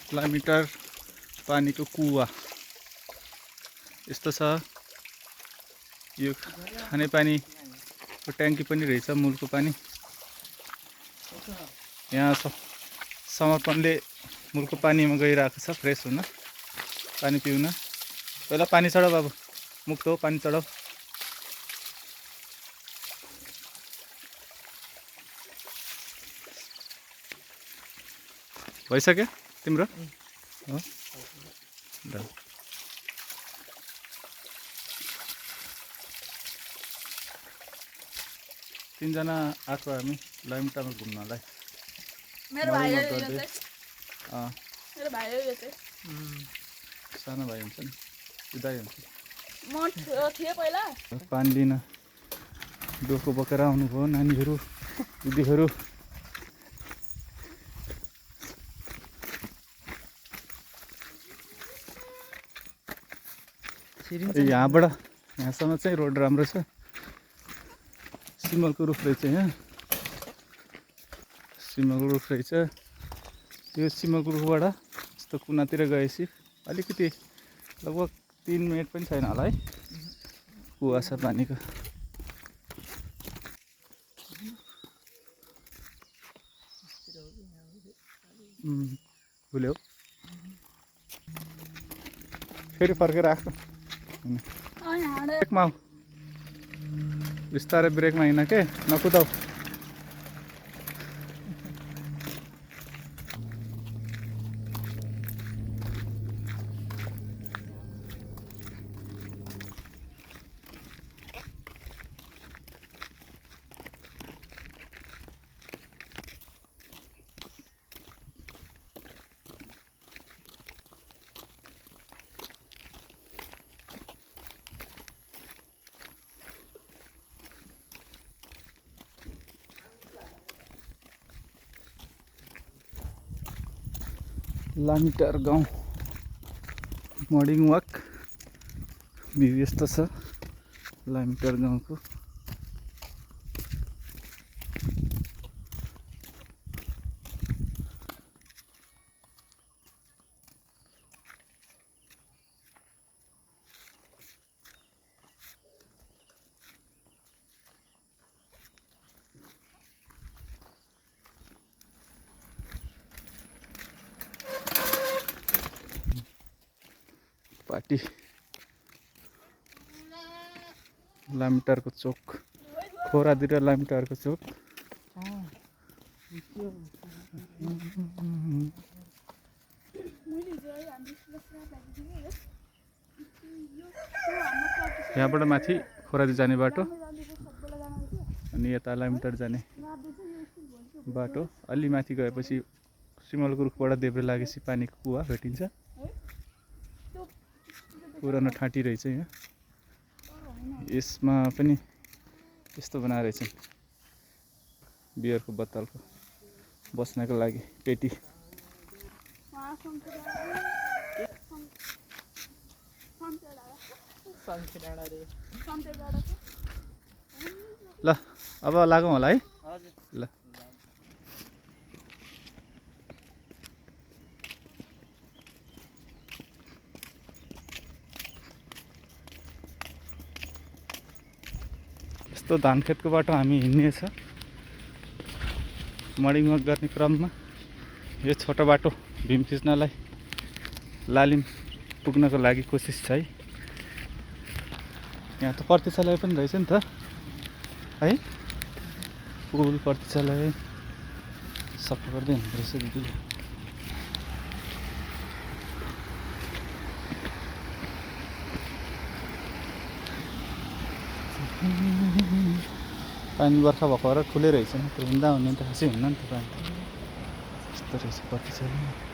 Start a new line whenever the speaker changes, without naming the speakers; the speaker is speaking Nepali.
किलोमिटर पानीको कुवा यस्तो छ। यो खाने पानीको ट्याङ्की पनि रहेछ, मूलको पानी यहाँ समर्पणले मूलको पानीमा गइरहेको छ फ्रेस हुन, पानी पिउन। पहिला पानी चढाऊ बाबु, मुक्त हो, पानी चढाऊ। भइसक्यो तिम्रो? हो ल। तीनजना आएको हामी लाइमटामा घुम्नलाई।
मेरो भाइ हो यो चाहिँ। मेरो भाइ हो यो चाहिँ।
सानो भाइ हुन्छ नि, दाइ हुन्छ।
म थिएँ पहिला।
पानी लिन डोको बोकेर आउनुभयो नानीहरू, दिदीहरू। यहाँबाट यहाँसम्म चाहिँ रोड राम्रो छ। सिमलको रुख रहेछ यहाँ, सिमलको रुख रहेछ। त्यो सिमलको रुखबाट यस्तो कुनातिर गएपछि अलिकति लगभग 3 मिनट पनि छैन होला है, कुवा छ पानीको। भुल्यो फेरि फर्केर आएको। ब्रेकमा आऊ, बिस्तारै ब्रेकमा हिँड के, नकुदाऊ। लामिटार गाउँ मर्निङ वाक भ्यू यस्तो छ लामिटार गाउँको। पार्टी लामिटारको चोक, खोरातिर लामिटारको चोक। यहाँबाट माथि खोरादी जाने बाटो अनि यता लामिटार जाने बाटो। अलि माथि गएपछि सिमलको रुखबाट देब्रे लागेपछि पानीको कुवा भेटिन्छ। पुरानो ठाँटी रहेछ यहाँ। यसमा पनि यस्तो बनाएर रहेछ बियरको बोतलको बस्नको लागि पेटी। ल अब लागौँ होला है। ल यस्तो धान खेतको बाटो हामी हिँड्नेछ मर्निङ वाक गर्ने क्रममा। यो छोटो बाटो भीम खिच्नलाई लालिम पुग्नको लागि कोसिस छ है। यहाँ त प्रतिक्षालय पनि रहेछ नि त है, पुल प्रतिक्षालय सफा गर्दै हुँदो रहेछ दिदीले। पानी बर्खा भएको भएर ठुलै रहेछ, हिँड्दा हुने त खासै हुन्न नि त पानी। यस्तो रहेछ प्रतिक्षालय।